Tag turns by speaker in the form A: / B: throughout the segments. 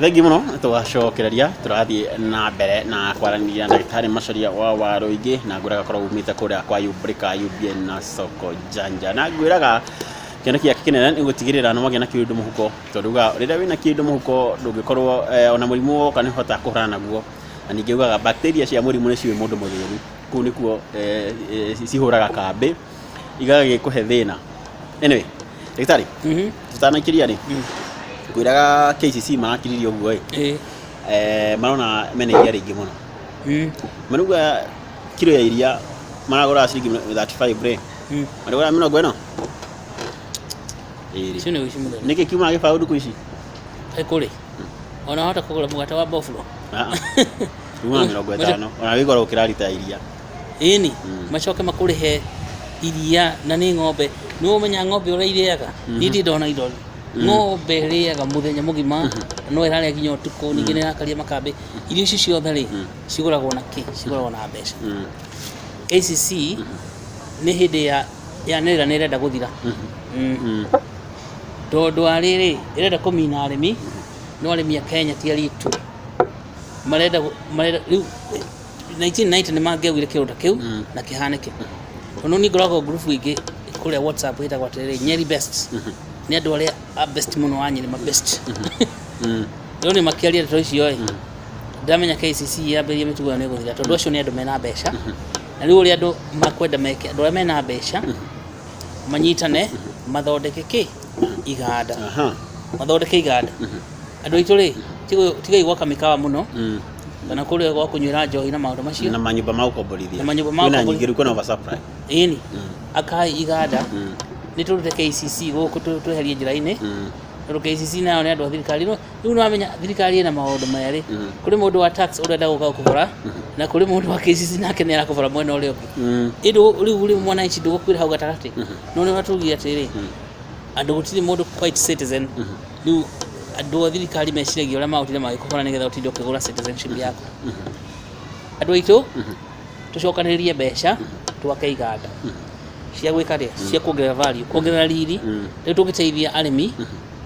A: Thengiũ mũno, twacokereria tũrathiĩ na mbere na kwaranĩria na ndagĩtarĩ Macharia wa Warũingĩ, na ngwĩraga korwo umĩte kũrĩa kwa Ubrika, UBN na Soko Janja, na ngwĩraga kĩoneki gĩake kĩnene nĩ gũtigĩrĩra nĩ wagĩa na kĩndũ mũhuko, tondũ ugaga rĩrĩa wĩna kĩndũ mũhuko ndũngĩkorwo ona mũrimũ woka nĩ ũhotaga kũhũrana naguo, na ningĩ ugaga bacteria cia mũrimũ nĩ ciũĩ mũndũ mũthĩni, kũu nĩkuo cihũraga kambĩ igagĩkũhe thĩna. Anyway, ndagĩtarĩ, tũtanaikĩria rĩ, ngwĩraga KCC marakiririe ũguo ĩ, marona mena iria rĩingĩ mũno, marauga kiro ya iria maragũraga ciringi 35 rĩ, marĩgũraga 40 2.
B: Icio nĩ ũici mũtheri.
A: Nĩkĩ kiumaga gĩbaũ ndukũ ici?
B: Kũrĩ ona wahota kũgũra mũgate wa boflo.
A: Ah, ah. Kiumaga 50 ona wĩ goro gũkĩra rita ya iria.
B: Ĩni, macoke makũrĩhe iria na nĩ ng'ombe. Nĩ ũmenya ng'ombe ũrĩa irĩaga? Niĩ ndirĩ ndona indo. Ng'ombe ĩrĩaga mũthenya mũgima, no ĩrarĩa nginya ũtukũ, ningĩ nĩ ĩrakaria makambĩ. Irio icio ciothe rĩ, cigũragwo na kĩ? Cigũragwo na mbeca. KCC nĩ hĩndĩ ya yanĩrĩra nĩ ĩrenda gũthira. Tondũ wa rĩrĩ, ĩrenda kũmina arĩmi, no arĩmi a Kenya ti aritũ. Marenda marenda rĩu 1990 nĩ mangĩaugire kĩũndũ ta kĩu na kĩhanĩke. Tondũ niĩ ngoragwo ngurubu ingĩ kũrĩa WhatsApp ĩtagwo atĩrĩrĩ, Nyeri Best. Nĩ andũ arĩa a best mũno wa Nyeri, ma best. Rĩu nĩ makĩaria ndeto icio ĩ, ndamenya KCC yambĩrĩria mĩtugo ĩyo nĩ ĩgũthira, tondũ acio nĩ andũ mena mbeca. Na rĩu ũrĩa andũ makwenda meke, andũ arĩa mena mbeca manyitane mathondeke kĩ? Iganda. Mathondeke iganda. Andũ aitũ rĩ, tigai gwaka mĩkawa mũno, kana kũrĩa gwa kũnyuĩra njohi na maũndũ macio.
A: Na manyũmba ma gũkomborithia.
B: Na manyũmba ma
A: Kwĩna
B: gũkomborithia.
A: nyingĩ rĩu kwĩna oversupply.
B: Ĩni, akai iganda, nĩ tũrute KCC gũkũ, tweherie njĩra-inĩ, tondũ KCC nayo nĩ andũ a thirikari. No rĩu nĩ wamenya thirikari ĩna maũndũ merĩ, kũrĩ mũndũ wa tax ũrenda gũka gũkũbora, na kũrĩ mũndũ wa KCC nake nĩ arakũbora mwena ũrĩa ũngĩ. Ĩndĩ rĩu rĩ, mwananchi ndũgũkuĩra hau gatagatĩ. No nĩ ũratugire atĩrĩrĩ, andũ gũtirĩ mũndũ quite citizen. Rĩu andũ a thirikari meciragia ũrĩa magũtinda magĩkũbora nĩgetha ũtinde ũkĩgũra citizenship yaku. Andũ aitũ, tũcokanĩrĩrie mbeca twake iganda cia gwĩka atĩa? Cia kuongerera value, kuongerera riri. Rĩu tũngĩteithia arĩmi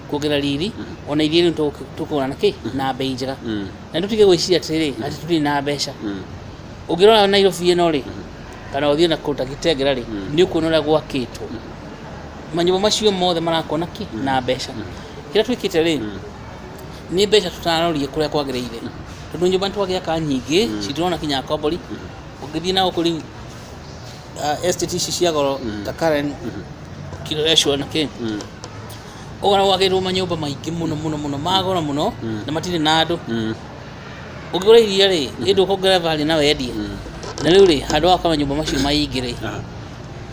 B: kuongerera riri, ona ithuĩ rĩu tũkũgũra na kĩ? Na bei njega. Na tũtige gwĩciria atĩrĩrĩ, atĩ tũtirĩ na mbeca. Ũngĩrora Nairobi ĩno rĩ, kana ũthiĩ na kũndũ ta Kitengela rĩ, nĩ ũkuona ũrĩa gwakĩtwo. Manyũmba macio mothe marakwo na kĩ? Na mbeca. Kĩrĩa twĩkĩte rĩ, nĩ mbeca tũtararorie kũrĩa kwagĩrĩire. Tondũ nyũmba nĩ twagĩaka nyingĩ, citirona kinya akombori. Ũngĩthiĩ na gũkũ rĩu estate ici cia goro ta Karen, Kileleshwa na kĩ, ũgona gwakĩtwo manyũmba maingĩ mũno mũno mũno ma goro mũno, na matirĩ na andũ. Ũngĩgũra iria rĩ, ĩndĩ ũkongerera value na wendie. Na rĩu rĩ, handũ ha gwaka manyũmba macio maingĩ rĩ,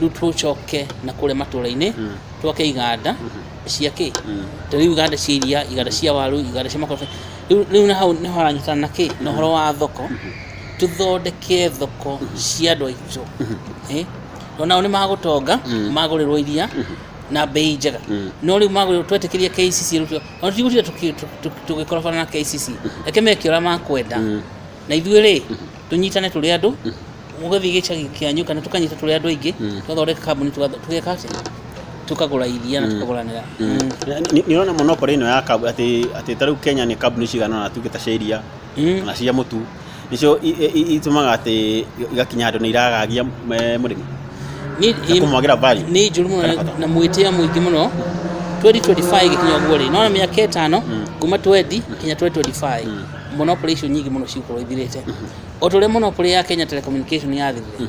B: rĩu tũcoke na kũrĩa matũra-inĩ, twake iganda cia kĩ? Ta rĩu iganda cia iria, iganda cia waru, iganda cia makorobia. Rĩu na hau nĩho haranyitana na kĩ? Na ũhoro wa thoko. Tũthondeke thoko cia andũ aitũ. Onao nĩ magũtonga, magũrĩrwo iria na bei njega. No rĩu magũrĩrwo, twetĩkĩria KCC ĩrutwo, ona tũtigũtinda tũgĩkorobana na KCC. Reke meke ũrĩa makwenda. Na ithuĩ rĩ, tũnyitane tũrĩ andũ, mũgathiĩ gĩcagi kĩanyu kana tũkanyita tũrĩ andũ aingĩ, tũgathondeka kambuni, tũgeka atĩa? Tũkagũra iria na tũkagũranĩra.
A: Nĩ ũrona monopoly ĩno ya kambuni, atĩ ta rĩu Kenya nĩ kambuni cigana ũna tuge ta cia iria kana cia mũtu, nĩcio itũmaga atĩ igakinya handũ nĩ iragagia mũrĩmi na kũmwagĩra value.
B: Nĩ njũru mũno
A: Kana bata.
B: Na mwĩtĩo mũingĩ mũno. 2025 gĩkinya ũguo rĩ, nona mĩaka 5 kuma 20 kinya 2025, monopoly icio nyingĩ mũno cigũkorwo ithirĩte. O ta ũrĩa monopoly ya Kenya Telecommunication yathirire,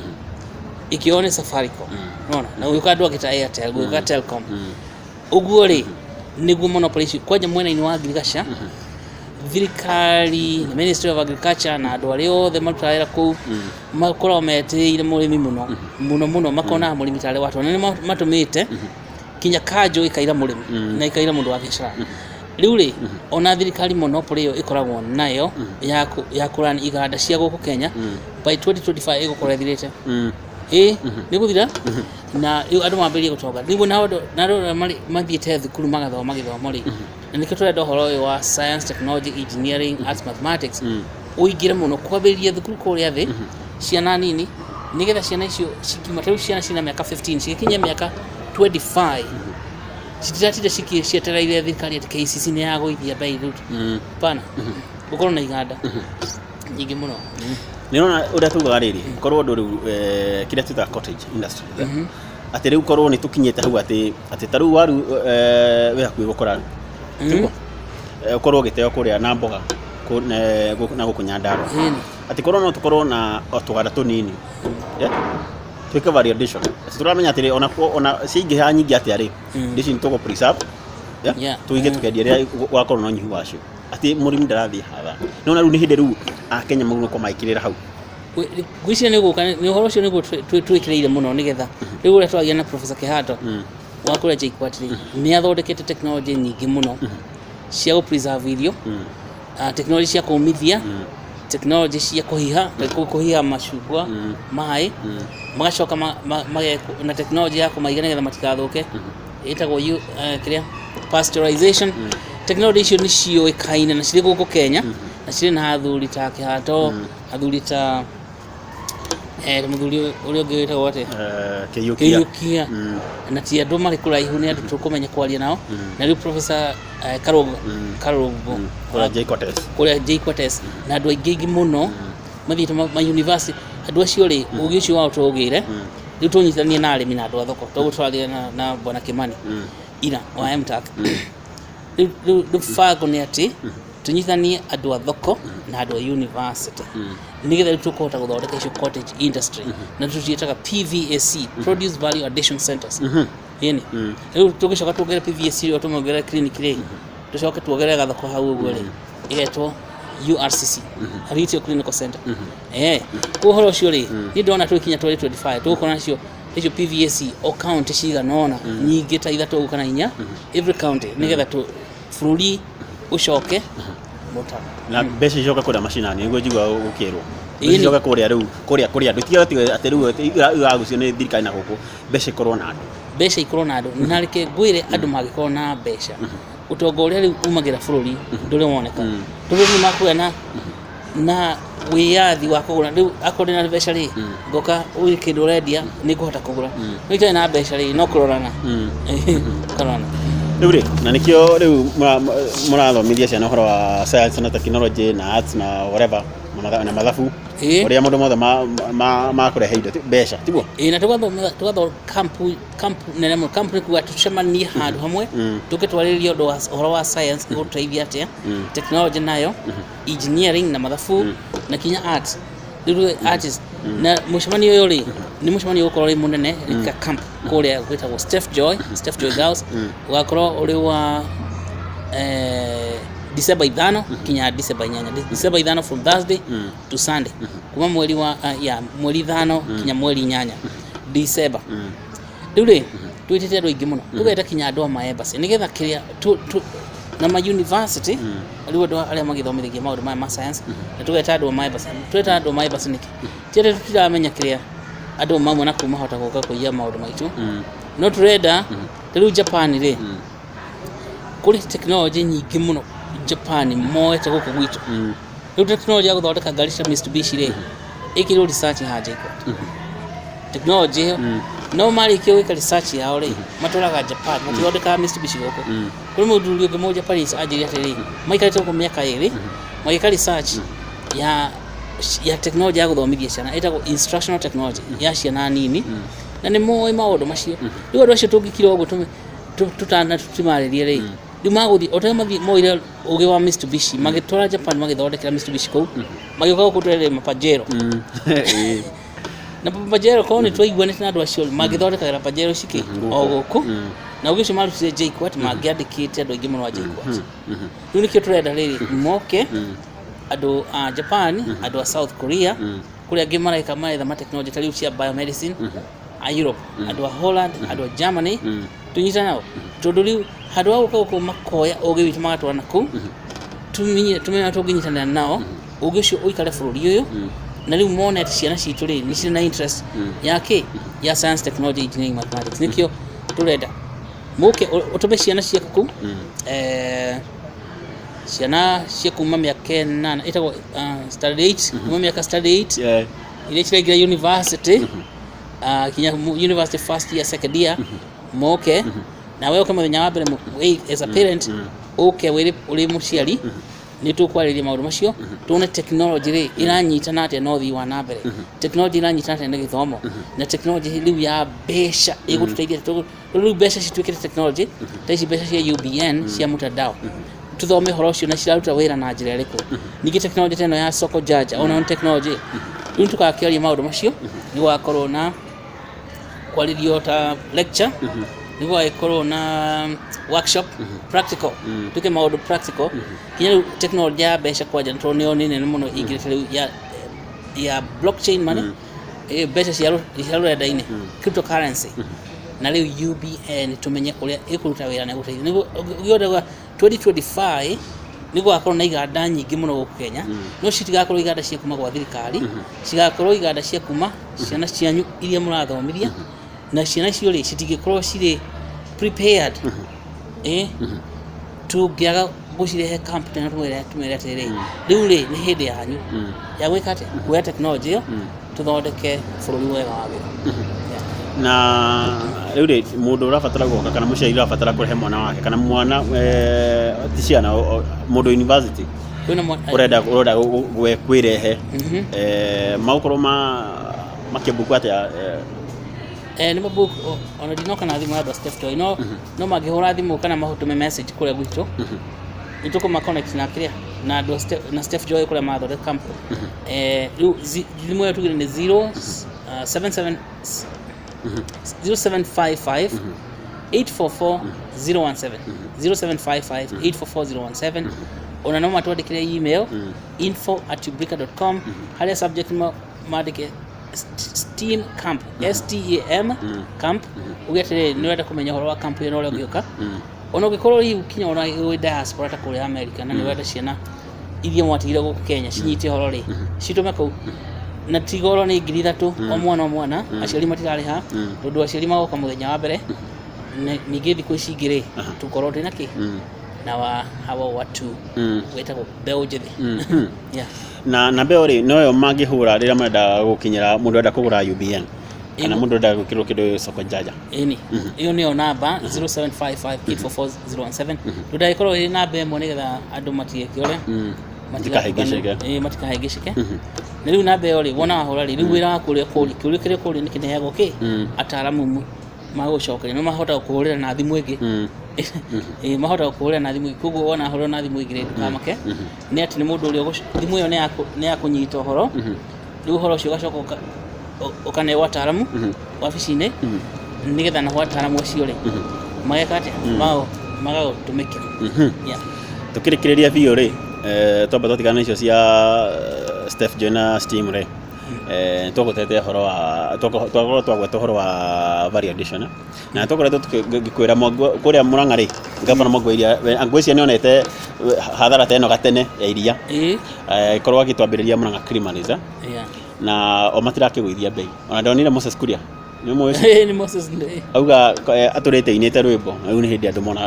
B: ĩkĩoywo nĩ Safaricom, nona, na gũgĩũka andũ angĩ ta Airtel, gũgĩũka Telcom. Ũguo rĩ, nĩguo monopoly icio kwanja mwena-inĩ wa ngirigaca, thirikari, Ministry of Agriculture na andũ arĩa othe marutaga wĩra kũu makoragwo metĩĩire mũrĩmi mũno mũno mũno, makonaga mũrĩmi tarĩ watũ, na nĩ matũmĩte kinya kanjũ ĩkaira mũrĩmi na ĩkaira mũndũ wa biacara. Rĩu rĩ, ona thirikari monopoly ĩyo ĩkoragwo nayo ya kũrani iganda cia gũkũ Kenya, by 2025 ĩgũkorwo ĩthirĩte. Ĩ nĩ gũthira, na rĩu andũ mambĩrĩrie gũtonga nĩguo, na andũ arĩa mathiĩte thukuru magathoma gĩthomo rĩ, na nĩkĩo tũrenda ũhoro ũyũ wa science, technology, engineering, arts, mathematics ũingĩre mũno kwambĩrĩria thukuru kũrĩa thĩ, ciana nini, nĩgetha ciana icio cikiuma, ta rĩu ciana ciĩna mĩaka 15 cigĩkinyia mĩaka 25. Citiratinda cietereire thirikari atĩ KCC nĩ yagũithia bei rĩu. Hapana, gũkorwo na iganda nyingĩ mũno.
A: Nĩ ũrona ũrĩa tugaga rĩrĩ, korwo ũndũ rĩu kĩrĩa twĩtaga cottage industry, atĩ rĩu korwo nĩ tũkinyĩte hau atĩ ta rĩu waru wĩ hakuhĩ gũkũra, tiguo? Ũkorwo ũgĩteo kũrĩa na mboga na gũkũ Nyandarua, atĩ korwo no tũkorwo na o tũganda tũnini, yeah? Twĩke value addition, atĩ tũramenya atĩrĩ, ona ciaingĩha nyingĩ atĩa rĩ, ici nĩ tũgũ preserve, yeah? Tũige, tũkendia rĩrĩa gwakorwo na ũnyihu wacio, atĩ mũrĩmi ndarathiĩ hathara. Nĩwona rĩu nĩ hĩndĩ rĩu Akenya maugire ko maikĩrĩra hau.
B: Ngwĩciria nĩ gũka nĩ ũhoro ũcio nĩguo twĩkĩrĩire mũno, nĩgetha rĩu ũrĩa twagĩa na Professor Kihato wa kũrĩa JKUAT rĩ, nĩ athondekete technology nyingĩ mũno cia gũ preserve irio, technology cia kũmithia, technology cia kũhiha, kũhiha macungwa maĩ, magacoka na technology ya kũmaiga nĩgetha matikathũke, ĩtagwo kĩrĩa pasteurization. Technology icio nĩ ciũĩkaine na cirĩ gũkũ Kenya, na cirĩ na athuri ta Kĩhato, athuri ta mũthuri ũrĩa ũngĩ wĩtagwo atĩa?
A: Kĩiyũkia.
B: Kĩiyũkia. Na ti andũ marĩ kũraihu, nĩ andũ tũkũmenya kwaria nao. Na rĩu Professor Karũngũ Karũngũ
A: kũrĩa JKUAT.
B: Kũrĩa JKUAT, na andũ aingĩ aingĩ mũno mathiĩte ma university. Andũ acio rĩ, ũgĩ ũcio wao tũũgĩre rĩu, tũnyitithanie na arĩmi na andũ a thoko. Toguo tũraria na Bwana Kimani ira wa MTAC. Rĩu bango nĩ atĩ tũnyitithanie andũ a thoko na andũ a university, nĩgetha rĩu tũkũhota gũthondeka icio cottage industry, na tũciĩtaga PVAC, Produce Value Addition Centers. Ĩni rĩu tũgĩcoka tuongerere PVAC ĩyo, tũmĩongerere clinic rĩ, tũcoke tuongerere gathoko hau ũguo rĩ, ĩgetwo URCC, Retail Clinical Center. Kwa ũhoro ũcio rĩ, niĩ ndĩrona tũgĩkinya 2025 tũgũkorwo nacio icio PVAC o county cigana ũna, nyingĩ ta ithatũ ũguo kana inya every county, nĩgetha tũ bũrũri ũcoke mũtaro.
A: Na mbeca icoke kũrĩa macinani, nĩguo njigua gũkĩrwo.
B: Ĩni.
A: Mbeca icoke kũrĩa rĩu, kũrĩa kũrĩa andũ, tiga atĩ rĩu atĩ iragucio nĩ thirikari na gũkũ, mbeca ikorwo na andũ.
B: Mbeca ikorwo na andũ. Na reke ngwĩre, andũ mangĩkorwo na mbeca, ũtonga ũrĩa rĩu umagĩra bũrũri ndũrĩ woneka, tondũ rĩu makũgĩa na wĩyathi wa kũgũra. Rĩu akorwo ndĩna mbeca rĩ, ngoka ũyũ kĩndũ ũrendia nĩ ngũhota kũgũra, no itarĩ na mbeca rĩ, no kũrorana kũrorana.
A: Rĩu rĩ, na nĩkĩo rĩu mũrathomithia ciana ũhoro wa science na technology na arts na whatever na mathabu, ũrĩa maũndũ mothe ma kũrehe indo mbeca, tiguo?
B: Ĩĩ, na tũgathoma camp nene mũno. Camp nĩ kuga tũcemanie handũ hamwe, tũke twarĩrĩrie ũndũ wa ũhoro wa science ĩgũtũteithia atĩa, technology nayo, engineering na mathabu na kinya arts. Rĩu artist na mũcemanio ũyũ rĩ, nĩ mũcemanio ũgũkorwo wĩ mũnene, nĩ ka camp kũrĩa gwĩtagwo Steph Joy Girls. Ũgakorwo ũrĩ wa December 5 kinya December 8, December 5, from Thursday to Sunday, kuma mweri wa ya mweri 5 kinya mweri 8 December. Rĩu rĩ, twĩtĩte andũ aingĩ mũno, tũgeta kinya andũ a ma embassy, nĩgetha kĩrĩa na ma university, rĩu andũ arĩa magĩthomithagia maũndũ maya ma science, na tũgeta andũ a ma embassy. Tweta andũ a ma embassy nĩkĩ? Ti atĩ tũtiramenya kĩrĩa andũ mamwe na kuu mahota gũka kũiya maũndũ maitũ, no tũrenda ta rĩu Japan rĩ, kũrĩ technology nyingĩ mũno Japan moete gũkũ gwitũ. Rĩu technology ya gũthondeka ngari cia Mitsubishi rĩ, ĩkĩrwo research ha JKUAT, technology ĩyo. No marĩkia gwĩka research yao rĩ, matwaraga Japan, matithondekaga Mitsubishi gũkũ. Kũrĩ mũthuri ũngĩ mũ Japanese anjĩrire atĩrĩ, maikarĩte gũkũ mĩaka 2 magĩka research ya technology ya gũthomithia ciana, ĩtagwo instructional technology ya ciana nini, na nĩ moĩ maũndũ macio. Rĩu andũ acio tũngĩkira ũguo tũtana tũtimarĩrie rĩ, rĩu magũthiĩ o ta mathiĩ moire ũgĩ wa Mitsubishi magĩtwara Japan, magĩthondekera Mitsubishi kũu, magĩũka gũkũ twerĩ mapajero. Na Pajero korwo nĩ twaiguanĩte na andũ acio mangĩthondekagĩra Pajero cikĩ o gũkũ, na ũgĩ ũcio marutire JKUAT, mangĩandĩkĩte andũ aingĩ mũno a JKUAT. Rĩu nĩkĩo tũrenda rĩrĩ moke andũ a Japan, andũ a South Korea, kũrĩa angĩ mareka maretha ma technology ta rĩu cia biomedicine, a Europe, andũ a Holland, andũ a Germany, tũnyitane nao, tondũ rĩu handũ ha gũka gũkũ makoya ũgĩ witũ magatwara na kũu, tumenye tumenye tũngĩnyitanĩra nao, ũgĩ ũcio ũikare bũrũri ũyũ, na rĩu mone atĩ ciana citũ rĩ, nĩ cirĩ na interest ya kĩ, ya science, technology, engineering, mathematics. Nĩkĩo tũrenda mũke ũtũme ciana ciaku kũu, ciana cia kuma mĩaka 8, ĩtagwo standard 8, kuma mĩaka standard 8 iria ciraingĩra university, kinya university first year, second year, moke. Nawe ũke mũthenya wa mbere as a parent, ũke ũrĩ mũciari, nĩ tũkwarĩria maũndũ macio, tuone technology rĩ ĩranyitana atĩa na ũthii wa na mbere, technology ĩranyitana atĩa na gĩthomo, na technology rĩu ya mbeca ĩgũtũteithia atĩa. Tondũ rĩu mbeca cituĩkĩte technology, ta ici mbeca cia UBN cia mtandao, tuthome ũhoro ũcio na ciraruta wĩra na njĩra ĩrĩkũ. Ningĩ technology ta ĩno ya soko janja ona nĩ technology. Rĩu tũgakĩaria maũndũ macio, nĩ gũgakorwo na kwarĩrio ta lecture, nĩ gũgagĩkorwo na workshop practical, tuĩke maũndũ practical, nginya rĩu technology ya mbeca kwanja, tondũ nĩyo nĩ nene mũno ingĩrĩte rĩu ya blockchain money, mbeca cia rũrenda-inĩ, cryptocurrency, na rĩu UBN, tũmenye ũrĩa ĩkũruta wĩra na ĩgũteithia nĩguo ũngĩona 2025 nĩ gũgakorwo na iganda nyingĩ mũno gũkũ Kenya. No citigakorwo iganda cia kuma gwa thirikari, cigakorwo iganda cia kuma ciana cianyu iria mũrathomithia, na ciana icio rĩ citingĩkorwo cirĩ prepared tũngĩaga gũcirehe camp tena tũmere atĩrĩrĩ, rĩu rĩ nĩ hĩndĩ yanyu ya gwĩka atĩa, kuoya technology ĩyo tũthondeke bũrũri wega wa wĩra. Yeah.
A: Na rĩu rĩ, mũndũ ũrabatara gũka kana mũciari ũrabatara kũrehe mwana wake kana mwana, ti ciana, mũndũ university
B: Kwĩna
A: ũrenda kwĩrehe, magũkorwo makĩmbuku atĩa?
B: Nĩ mabook ona ndinoka na thimũ ya andũ a Steph Toy, no mangĩhũra thimũ kana mahũtũme message kũrĩa gwitũ, nĩ tũkũma connect na kĩrĩa na andũ a na Steph Joy kũrĩa marathondeka camp. Rĩu thimũ ĩyo tugire nĩ 0 77 0755 844 017, 0755 844 017. Ona no matwandĩkĩre email info@ubrica.com, harĩa subject mandĩke STEAM camp, STEM camp, uge atĩrĩrĩ nĩ ũrenda kũmenya ũhoro wa camp ĩyo na ũrĩa ũngĩũka. Ona ũngĩkorwo rĩu kinya ona wĩ diaspora ta kũrĩa America na nĩ ũrenda ciana iria mwatigire gũkũ Kenya cinyite ũhoro rĩ, citũme kũu, na ti goro, nĩ 3,000 o mwana o mwana. Aciari matirarĩha tondũ aciari magoka mũthenya wa mbere. Ningĩ thikũ ici ingĩ rĩ, tũkorwo twĩna kĩ na wa hawa watu wĩtagwo mbeũ njĩthĩ. Yeah.
A: Na mbeũ rĩ, noyo mangĩhũra rĩrĩa marenda gũkinyĩra mũndũ ũrenda kũgũra UBN kana mũndũ ũrenda gwĩkĩrwo kĩndũ soko janja?
B: Ĩni, ĩyo nĩyo namba 0755844017. Ndũndagĩkorwo ĩrĩ namba ĩmwe nĩgetha andũ matigekĩore.
A: Matikahĩngĩcĩke.
B: Ĩĩ, matikahĩngĩcĩke. Na rĩu namba ĩyo rĩ, wona wahũra rĩ, rĩu wĩra waku ũrĩa ũkũria kĩũria kĩrĩa ũkũria nĩ kĩneagwo kĩ ataaramu magũcokeria. No mahota gũkũhũrĩra na thimũ ĩngĩ. Ĩĩ, mahota gũkũhũrĩra na thimũ ĩngĩ. Koguo wona ahũrĩrwo na thimũ ĩngĩ rĩ, ndũkamake, nĩ atĩ nĩ mũndũ ũrĩa thimũ ĩyo nĩ ya kũnyita ũhoro. Rĩu ũhoro ũcio ũgacoka ũkaneo ataaramu wabici-inĩ, nĩgetha nao ataaramu acio rĩ mageka atĩa. Magagũtũmĩkĩra. Yeah.
A: Tukĩrĩkĩrĩria biũ rĩ, twamba twatigana na icio cia Steph Joy na Steam rĩ, twagwetete ũhoro wa twakorwo twagweta ũhoro wa value addition, na twakoretwo ngĩkwĩra kũrĩa Murang'a rĩ, gavana Mwangi wa Iria ngwĩciria nĩ onete hathara ta ĩno gatene ya iria, korwo agĩtwambĩrĩria Murang'a Creameries, na o matirakĩgũithia bei. Ona ndonire Moses Kuria, nĩ ũmũĩ ũcio?
B: Ĩĩ, nĩ Moses nĩ
A: Auga atũrĩte inĩte rwĩmbo na rĩu nĩ hĩndĩ andũ mona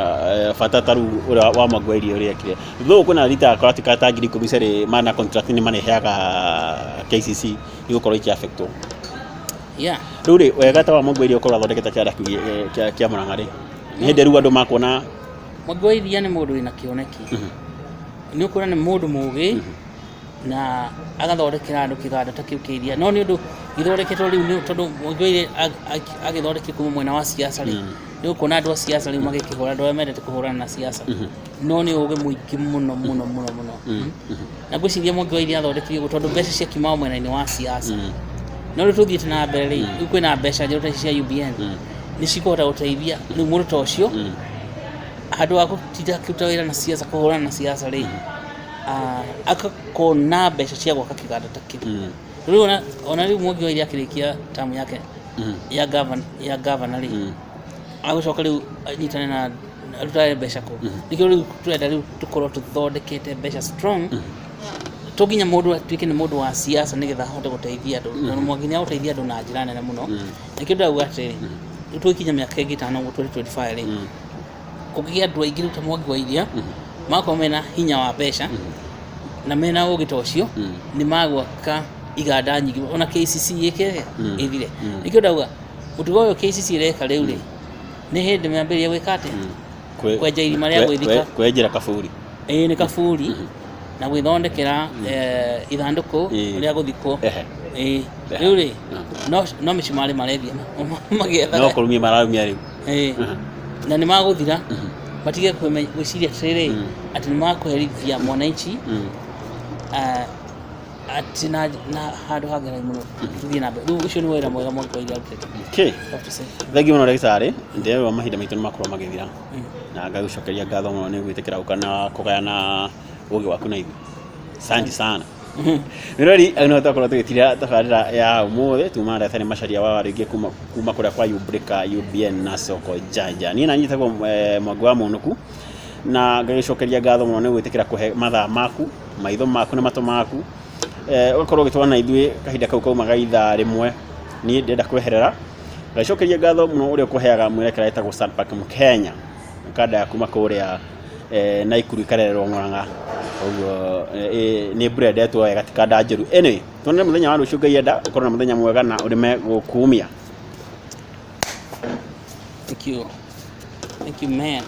A: bata ta rĩu ũrĩa wa Mwangi wa Iria ũrĩa ekire. Though kwĩna rita kũratuĩka ta 10,000 cerĩ mana contract nĩ mareheaga KCC igũkorwo ikĩ-affectwo. Rĩu rĩ, wega ta wa Mwangi wa Iria ũkorwo athondekete kĩanda kĩu kĩa Murang'a rĩ, nĩ hĩndĩ rĩu andũ makuona.
B: Mwangi wa Iria nĩ mũndũ wĩna kĩoneki. Nĩ ũkuona nĩ mũndũ mũgĩ na agathondekera andũ kĩganda ta kĩu kĩa iria, no nĩ ũndũ gĩthondeketwo rĩu nĩ tondũ Mwangi wa Iria agĩthondekire kuma mwena wa siasa rĩ, nĩ ũkuona andũ a siasa rĩu magĩkĩhũra, andũ arĩa mendete kũhũrana na siasa, no nĩ ũgĩ mũingĩ mũno mũno mũno mũno. Na ngwĩciria Mwangi wa Iria athondekire ũguo tondũ mbeca ciakiuma o mwena-inĩ wa siasa. No rĩu tũthiĩte na mbere rĩ, rĩu kwĩna mbeca njerũ ta ici cia UBN, nĩ cikũhota gũteithia rĩu mũndũ ta ũcio, handũ ha gũtinda akĩruta wĩra na siasa, kũhũrana na siasa rĩ, agakona mbeca cia gwaka kĩganda ta kĩu. Rĩu ona rĩu Mwangi wa Iria akĩrĩkia tamu yake ya governor rĩ, agũcoka rĩu anyitane na arutage mbeca kũ? Nĩkĩo rĩu tũrenda rĩu tũkorwo tũthondekete mbeca strong, to nginya mũndũ atuĩke nĩ mũndũ wa siasa nĩgetha ahote gũteithia andũ, tondũ Mwangi nĩ agũteithia andũ na njĩra nene mũno. Nĩkĩo ndĩrauga atĩrĩrĩ, rĩu tũgĩkinya mĩaka ĩngĩ 5 ũguo 2025 rĩ, kũngĩgĩa andũ aingĩ rĩu ta Mwangi wa Iria, magakorwo mena hinya wa mbeca na mena ũgĩ ta ũcio, nĩ magwaka iganda nyingĩ, ona KCC ĩke ĩthire. Nĩkĩo ndauga mũtugo ũyũ KCC ĩreka rĩu rĩ, Nĩ hĩndĩ mambĩrĩria gwĩka atĩa? Kwenja irima rĩa gwĩthika.
A: Kwenjera kaburi.
B: Ĩĩ nĩ kaburi na gwĩthondekera ithandũkũ rĩa gũthikwo. Ĩĩ rĩu rĩ, no mĩcumarĩ marendia magĩethaga.
A: No kũrumia mararumia rĩu.
B: Ĩĩ na nĩ magũthira matige gwĩciria atĩrĩrĩ atĩ nĩ makũherithia mwananchi atĩ na handũ hangĩ mũno tũthiĩ na mbere. Rĩu ũcio nĩ wĩra mwega Mwangi wa Iria arutĩte.
A: Okay.
B: Have to say.
A: Thengiũ mũno ndagĩtarĩ, ndĩrerwo mahinda maitũ nĩ makorwo magĩthira na ngagũcokeria ngatho mũno nĩ gwĩtĩkĩra gũka na kũgayana ũgĩ waku na ithuĩ. Asante sana. Mirori no twakorwo tũgĩtira tabarĩra ya ũmũthĩ tuma ndagĩtarĩ Macharia wa Warũingĩ kuma kũrĩa kwa Ubrika UBN na Soko Janja. Niĩ na njĩtagwo Mwangi wa Mũnũku na ngagĩcokeria ngatho mũno nĩ gwĩtĩkĩra kũhe mathaa maku, maitho maku na matũ maku, ũgakorwo ũgĩtwarana na ithuĩ kahinda kau kaumaga ithaa rĩmwe. Niĩ ndĩrenda kweherera ngagĩcokeria ngatho mũno ũrĩa ũkũheaga mwerekera etagwo Sanpark Mkenya, kanda ya kuma kũrĩa Naikuru ikarererwo Murang'a, koguo nĩ brandetwo wega ti kanda njũru. Anyway, tuonane mũthenya wa rũciũ Ngai enda, ũkorwo na mũthenya mwega na ũrĩme gũkumia.
B: Thank you. Thank you, man.